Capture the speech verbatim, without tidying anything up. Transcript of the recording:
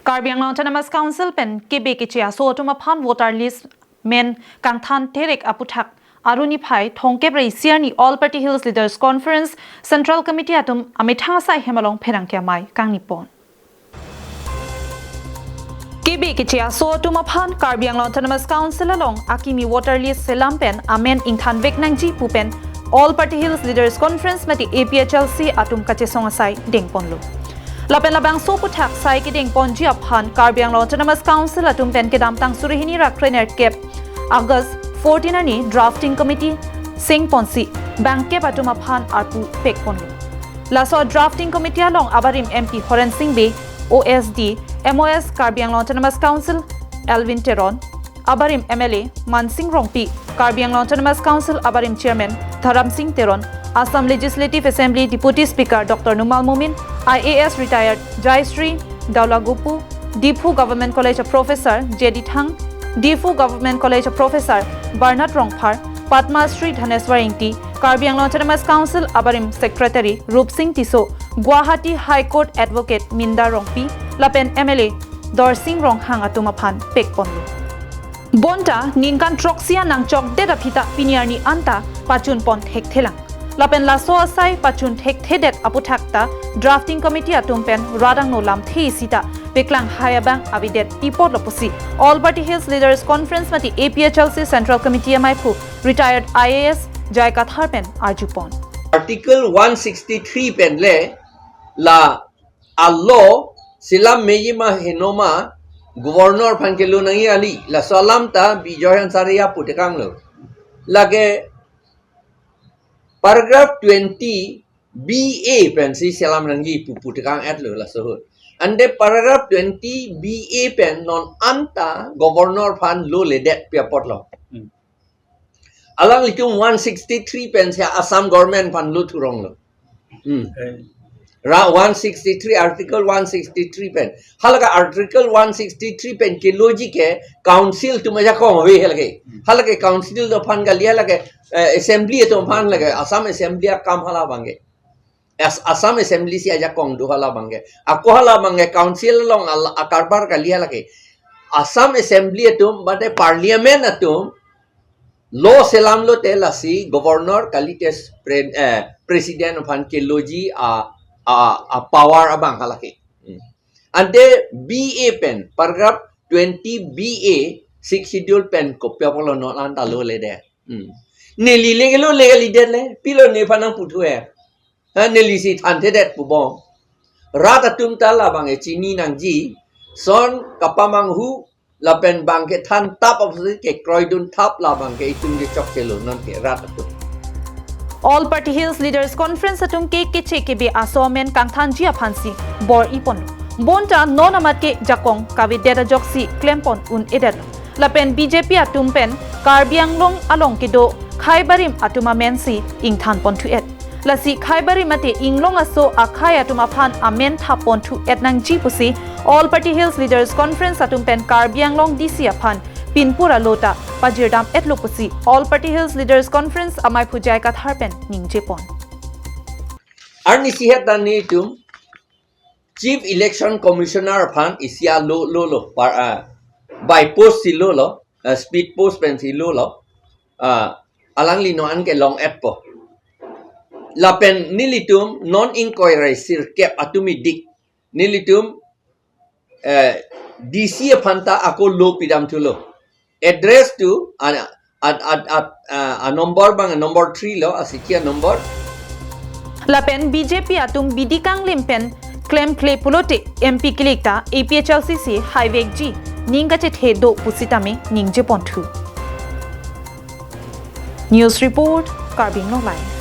Karbi Anglong Autonomous Council pen kebe keche aso atum aphan voter list men kangthan terek aputhak Aruni phai thongkep ra isi arni All Party Hills Leaders Conference Central Committee atum amethang asai hem along pherangke amei kangnipon. Kebe keche aso atum aphan Karbi Anglong Autonomous Council along akimi voter list selam pen amen ingthanvek nangji pu pen All Party Hills Leaders Conference mate A P H L C atum kachesong asai dengponlo. Lapen labangso aputhak sai kedengponji aphan Karbi Anglong Autonomous Council atum pen kedamtang suri hini ra krenerkep August fourteen arni drafting committee sengponsi bangkep atum aphan arpu pekponlo. Laso drafting committee along abarim M P Horen Sing Bey, O S D, M O S Karbi Anglong Autonomous Council Elwin Teron, abarim M L A Mansing Rongpi, Karbi Anglong Autonomous Council abarim Chairman Dharam Sing Teron, Assam Legislative Assembly Deputy Speaker Doctor Numal Momin, I A S retired Jayashree Daulagupu, Diphu Government College of Professor J D Thang, Diphu Government College of Professor Bernard Rongphar, Padma Shri Dhaneswar Ingti, Karbi Anglong Autonomous Council abarim Secretary Rup Sing Tisso, Guwahati High Court Advocate Minda Rongpi, lapen M L A Dorsing Ronghang atum aphan pekponlo. Bonta ningkan throksi an nangchokdet aphi ta pini arni anta pachunpon thekthelang. Lapen laso asai pachun thekthedet aputhak ta drafting committee atum pen rat angno lamthe isi ta peklang hai abang avedet pi apotlo pusi All Party Hills Leaders Conference mate A P H L C Central Committee ameiphu retired I A S J I Kathar pen arjupon. Article one sixty-three pen le la a law selam meji ma heno ma governor aphan kelo nangji kali, laso alam ta Bijoy Hansari apu tekanglo. Lake paragraph twenty B A pensi selam nangji pu pu tekang-etlo laso ahut. Ante paragraph twenty B A pen non anta governor aphan lo ledet pi apotlo. Hmm. Alanglitum one sixty-three pen si Assam government aphan lo thuronglo. Hmm. Eh. Ra one sixty-three, article one sixty-three pen. Halake article one sixty-three pen keloji ke council atum ajakong ave halake. Hmm. Halake council atum aphan kali, halake, eh, assembly atum aphan lake, Assam assembly akam hala abangke. As-, Assam assembly si ajakong do hala abangke. Ako hala abangke council along al-, akarbar kali halake. Assam assembly atum, mate parliament atum, law selam lote lasi governor kalite pre-, eh, president aphan keloji a, a, a power abang halake. Hmm. Ante B A pen, paragraph twenty B A, sixth schedule pen kopi apotlo non anta lo ledet. Hmm. Neli le kelo le kalidet le, pilo nephan nangputhu e. Ha, neli si thanthedet pu bom. Rat atum ta labangke chini nangji, son kapamanghu, lapen bangke thantap apotsi kekroidun thap, labangke itum ke chokchelo nonke rat atum. All Party Hills Leaders Conference atum ke keche kebe aso amen kangthanji aphansi bor-ipon. Bonta non amat ke jakong kavedet ajoksi klempon un-edetlo. Lapen B J P atum pen Karbi Anglong along kedo khaibarim atum amensi ingthanponthu-et. Lasi khaibarim mate inglong aso akhai atum aphan amen thaponthu-et nangji pusi All Party Hills Leaders Conference atum pen Karbi Anglong D C aphan pinpura lo ta pajirdam-etlo pusi All Party Hills Leaders Conference ameiphu J I Kathar pen ningjepon. Arnisi het dan nelitum Chief Election Commissioner aphan isi a lo lo lo, par, ah, by post si lo lo, ah, speed post pensi lo lo, ah, alangli non an kelong-etpo. Lapen nelitum non ingkoi ra sirkep atum idik nelitum, eh, D C aphan ta ako lo pidamthulo. Address to, ah, at, at, at, ah, a number abang, a number three lo, a sikhi a number. Lapen B J P atum bidi kanglim pen klemkle pulote M P kilik ta A P H L C si haivekji ning kachethe do pusitame ningjeponthu. News report, Karbi Anglong Live.